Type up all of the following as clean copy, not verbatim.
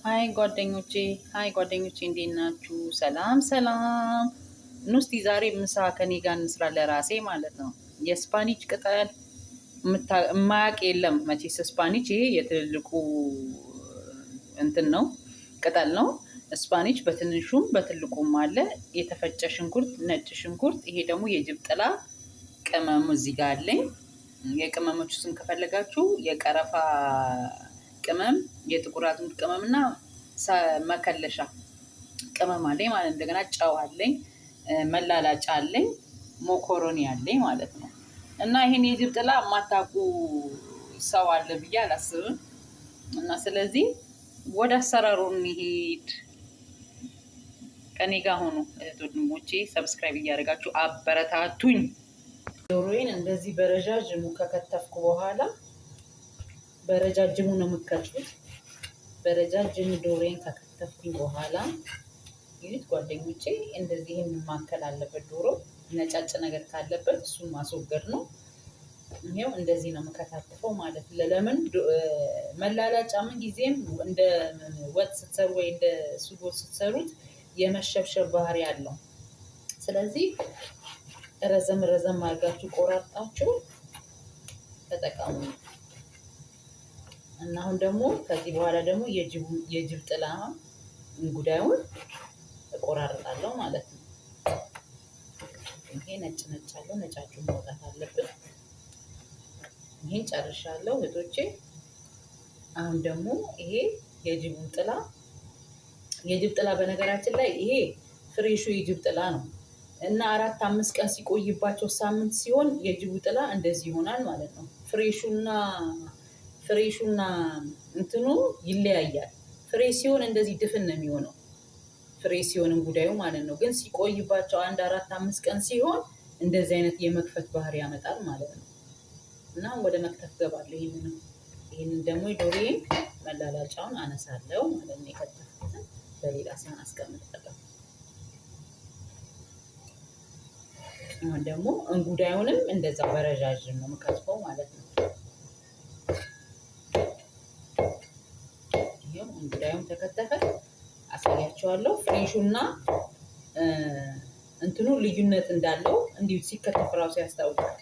Hi ጓደኞቼ፣ hi ጓደኞቼ፣ እንዴት ናችሁ? ሰላም ሰላም። ኑ እስቲ ዛሬ ምሳ ከኔ ጋር እንስራ፣ ለራሴ ማለት ነው። የ spinach ቅጠል የማያውቅ የለም መቼስ። Spinach ይሄ የትልልቁ እንትን ነው፣ ቅጠል ነው። Spinach በትንሹም በትልቁም አለ። የተፈጨ ሽንኩርት፣ ነጭ ሽንኩርት። ይሄ ደግሞ የጅብ ጥላ ቅመሙ እዚህ ጋር አለኝ። የቅመሞቹ ስም ከፈለጋችሁ የቀረፋ ቅመም፣ የጥቁር አዝሙድ ቅመም እና መከለሻ ቅመም አለኝ ማለት። እንደገና ጨው አለኝ፣ መላላጫ አለኝ፣ ሞኮሮኒ አለኝ ማለት ነው። እና ይሄን የጅብ ጥላ የማታውቁ ሰው አለ ብዬ አላስብም። እና ስለዚህ ወደ አሰራሩ እንሂድ። ከኔ ጋር ሆኑ እህት ወንድሞቼ፣ subscribe እያደረጋችሁ አበረታቱኝ። ዶሮዬን እንደዚህ በረዣዥሙ ከከተፍኩ በኋላ፣ በረጃጅሙ ነው የምከትፉት። በረጃጅሙ ዶሮዬን ከከተፍኩኝ በኋላ ይሁት ጓደኞቼ፣ እንደዚህ ይሄን ማከል አለበት። ዶሮ ነጫጭ ነገር ካለበት እሱን ማስወገድ ነው። ይሄው እንደዚህ ነው የምከታተፈው ማለት ነው። ለምን መላላጫ ምን ጊዜም እንደ ወጥ ስትሰሩ ወይ እንደ ስጎ ስትሰሩት የመሸብሸብ ባህሪ አለው። ስለዚህ ረዘም ረዘም አድርጋችሁ ቆራርጣችሁ ተጠቀሙ። እና አሁን ደግሞ ከዚህ በኋላ ደግሞ የጅብ ጥላ እንጉዳዩን እቆራርጣለሁ ማለት ነው። ይሄ ነጭ ነጭ አለው፣ ነጫጩን ማውጣት አለብን። ይሄን ጨርሻለሁ እህቶቼ። አሁን ደግሞ ይሄ የጅቡን ጥላ፣ የጅብ ጥላ በነገራችን ላይ ይሄ fresh ኡ የጅብ ጥላ ነው እና 4 5 ቀን ሲቆይባቸው፣ ሳምንት ሲሆን የጅቡ ጥላ እንደዚህ ይሆናል ማለት ነው። Fresh ኡና እንትኑ ይለያያል። Fresh ሲሆን እንደዚህ ድፍን ነው የሚሆነው። Fresh ሲሆን እንጉዳዩ ማለት ነው። ግን ሲቆይባቸው አንድ 4 5 ቀን ሲሆን እንደዚህ አይነት የመክፈት ባህሪ ያመጣል ማለት ነው። እና ወደ መክተፍ ገባለሁ። ይህንን ደግሞ የዶሮዬን መላላጫውን አነሳለሁ ማለት ነው። የከተፍኩትን በሌላ ሳህን አስቀምጣለሁ። አሁን ደግሞ እንጉዳዩንም እንደዛው በረዣዥም ነው የምከትፈው ማለት ነው። ይሄው እንጉዳዩን ተከተፈ፣ አሳያቸዋለሁ። Fresh ኡና እንትኑ ልዩነት እንዳለው እንዲሁ ሲከተፍ እራሱ ያስታውቃል።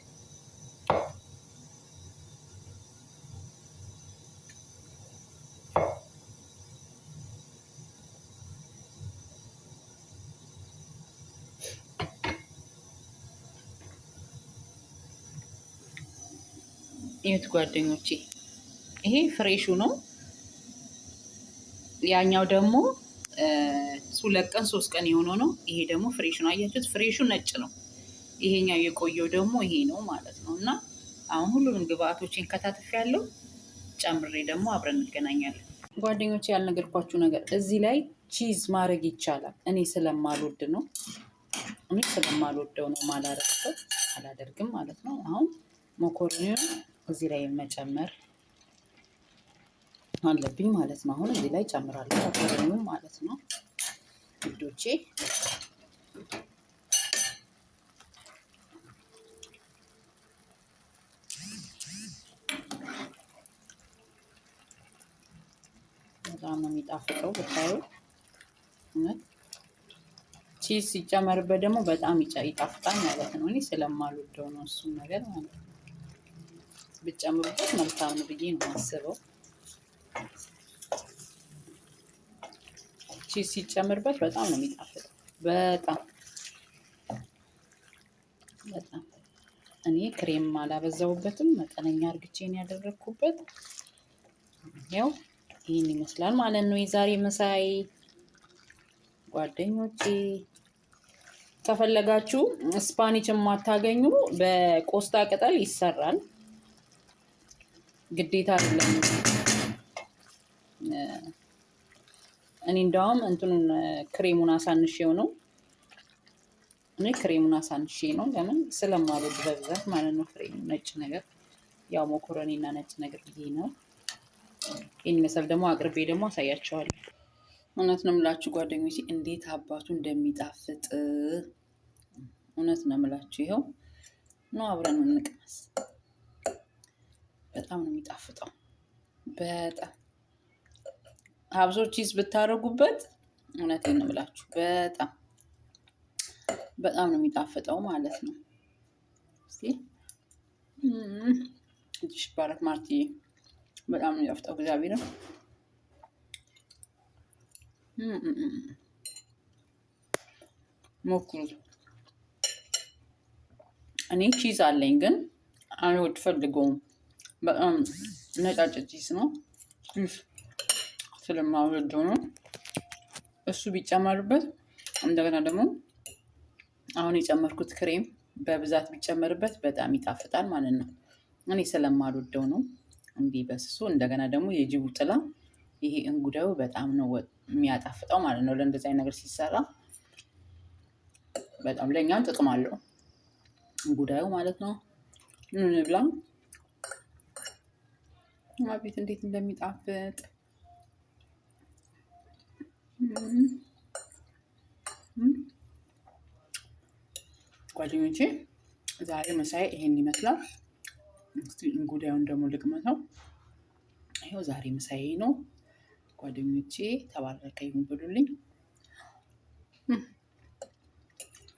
ይሁት ጓደኞቼ፣ ይሄ fresh ኡ ነው። ያኛው ደግሞ 2 ቀን 3 ቀን የሆነው ነው። ይሄ ደግሞ fresh ኡ ነው። አያችሁት? Fresh ኡ ነጭ ነው። ይሄኛው የቆየው ደግሞ ይሄ ነው ማለት ነው። እና አሁን ሁሉንም ግብአቶችን ከታትፍ ያለው ጨምሬ ደግሞ አብረን እንገናኛለን። ጓደኞቼ፣ ያልነገርኳችሁ ነገር እዚህ ላይ cheese ማድረግ ይቻላል። እኔ ስለማልወድ ነው። እኔ ስለማልወደው ነው ማላረግበት፣ አላደርግም ማለት ነው። አሁን መኮረኒውን እዚህ ላይ መጨመር አለብኝ ማለት ነው። አሁን እዚህ ላይ ጨምራለሁ መኮረኒውን ማለት ነው ውዶቼ። በጣም ነው የሚጣፍጠው ብታዩ እውነት። Cheese ሲጨመርበት ደግሞ በጣም ይጣፍጣል ማለት ነው። እኔ ስለማልወደው ነው እሱን ነገር ማለት ነው። ብጨምሩበት መልካም ነው ብዬ ነው የማስበው። Cheese ሲጨምርበት በጣም ነው የሚጣፍጠው። በጣም በጣም። እኔ ክሬም አላበዛውበትም፣ መጠነኛ አርግቼ ነው ያደረግኩበት። ያው ይህን ይመስላል ማለት ነው የዛሬ ምሳዬ ጓደኞቼ። ከፈለጋችሁ spinach የማታገኙ በቆስጣ ቅጠል ይሰራል። ግዴታ አይደለም። እኔ እንደውም እንትኑን ክሬሙን አሳንሼው ነው። እኔ ክሬሙን አሳንሼ ነው። ለምን? ስለማልወድ በብዛት ማለት ነው። ክሬሙ ነጭ ነገር፣ ያው ሞኮረኒ እና ነጭ ነገር ብዬ ነው። ይህን ይመስላል። ደግሞ አቅርቤ ደግሞ አሳያቸዋለሁ። እውነት ነው የምላችሁ ጓደኞቼ፣ እንዴት አባቱ እንደሚጣፍጥ እውነት ነው የምላችሁ። ይኸው ነው፣ አብረን እንቅመስ። በጣም ነው የሚጣፍጠው። በጣም። አብሶ cheese ብታደርጉበት እውነቴን ነው የምላችሁ በጣም በጣም ነው የሚጣፍጠው ማለት ነው። እስቲ እጅሽ ይባረክ ማርትዬ፣ በጣም ነው የሚጣፍጠው። እግዚአብሔር ሞክሩት። እኔ cheese አለኝ ግን አልወድ ፈልገውም። በጣም ነጫጭ cheese ነው፣ cheese ስለማልወደው ነው። እሱ ቢጨመርበት እንደገና ደግሞ አሁን የጨመርኩት ክሬም በብዛት ቢጨመርበት በጣም ይጣፍጣል ማለት ነው። እኔ ስለማልወደው ነው እንዲህ በስሱ። እንደገና ደግሞ የጅቡ ጥላ ይሄ እንጉዳዩ በጣም ነው የሚያጣፍጠው ማለት ነው። ለእንደዚህ አይነት ነገር ሲሰራ በጣም ለእኛም ጥቅም አለው እንጉዳዩ ማለት ነው። እንብላ። አቤት እንዴት እንደሚጣፍጥ! ጓደኞቼ ዛሬ ምሳዬ ይሄን ይመስላል። እስቲ እንጉዳዩን ደግሞ ልቅመሰው። ይኸው ዛሬ ምሳዬ ነው ጓደኞቼ። ተባረከ ይሁን ብሉልኝ።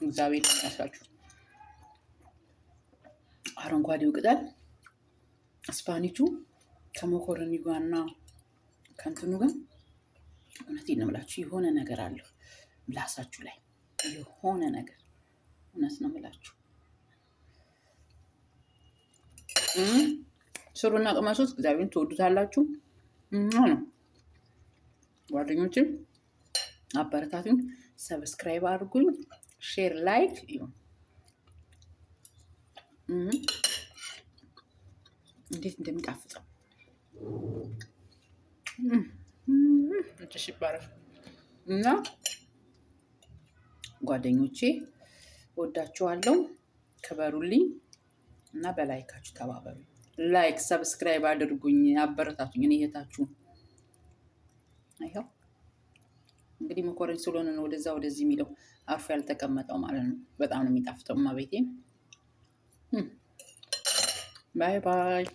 እግዚአብሔር ይመስላችሁ። አረንጓዴው ቅጠል spinach ኡ ከመኮረኒ ጋርና ከእንትኑ ጋር እውነቴን ነው የምላችሁ የሆነ ነገር አለው ምላሳችሁ ላይ የሆነ ነገር፣ እውነት ነው የምላችሁ። ስሩና ቅመሱት፣ እግዚአብሔርን ትወዱታላችሁ ነው ጓደኞችም። አበረታቱኝ፣ subscribe አድርጉኝ፣ share like ይሁን። እንዴት እንደሚጣፍጠው! እጅሽ ይባረክ። እና ጓደኞቼ ወዳችኋለሁ፣ ክበሩልኝ እና በ like ኣችሁ ተባበሩ። Like subscribe አድርጉኝ፣ አበረታቱኝ። እኔ እህታችሁ ይኸው እንግዲህ መኮረኒ ስለሆነ ነው ወደዛ ወደዚህ የሚለው አርፎ ያልተቀመጠው ማለት ነው። በጣም ነው የሚጣፍጠው። እማቤቴ bye bye።